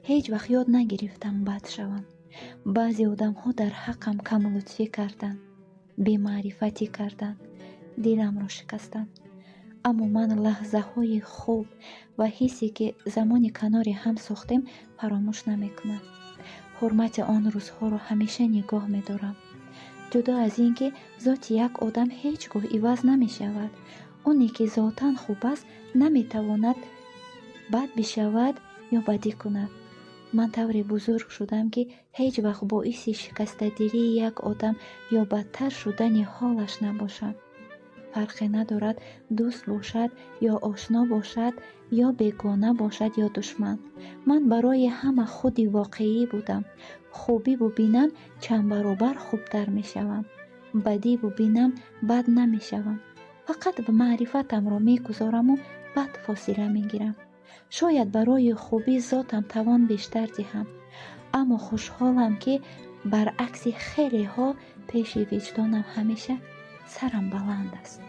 Ҳеҷ вақт ёд нагирифтам бад шавам. Баъзе одамҳо дар ҳаққам камлутфӣ карданд, бемаърифатӣ карданд, диламро шикастанд. Аммо ман лаҳзаҳои хуб ва ҳиссе, ки замони канори ҳам сохтем, фаромӯш намекунам. Ҳурмати он рӯзҳоро ҳамеша нигоҳ медорам. Ҷудо аз ин ки зоти як одам ҳеҷ гоҳ иваз намешавад. Оне ки зотан хуб аст, наметавонад бад бишавад ё бадӣ кунад. Ман тавре бузург шудам, ки ҳеҷ вақт боиси шикастадилии як одам ё бадтар шудани ҳолаш набошам. Фарқе надорад, дӯст бошад ё ошно бошад, ё бегона бошад ё душман. Ман барои ҳама худи воқеӣ будам. Хубӣ бубинам, чандбаробар хубтар мешавам. Бадӣ бубинам, бад намешавам. Фақат маърифатамро мегузораму баъд фосила мегирам. Шояд барои хубӣ зотам тавон бештар диҳам, аммо хушҳолам, ки баръакси хелеҳо пеши виҷдонам ҳамеша сарам баланд аст.